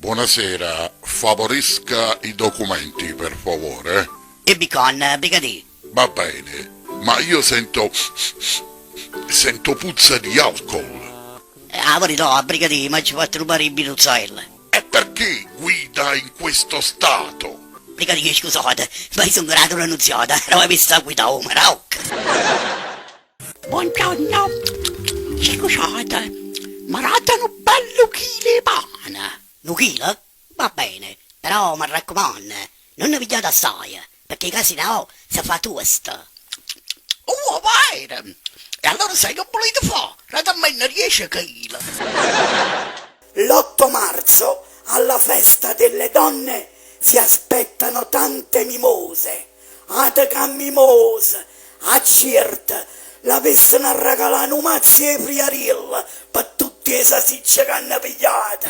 Buonasera, favorisca i documenti per favore. E bicon, brigadì. Va bene, ma io sento. sento puzza di alcol. 'A verità, brigadì, m'aggio fatto nu paro 'e birruzzelle. E perché guida in questo stato? Brigadì, scusate, ma io sono nato Annunziata, non mi sta guidare 'o Marocco. Buongiorno, scusate, ma date nu bello chilo 'e pane? Nu chilo? Va bene, però mi raccomando, nun ne pigliate assaje, perché ca si no se fa tuosto. Oh, vero! E allora sai che volete fare? Date 10 chili. L'8 marzo, alla festa delle donne, si aspettano tante mimose. Ate ca mimose, a certe, l'avessero a regalare un mazzo 'e friariello per tutte le salsicce che hanno pigliato.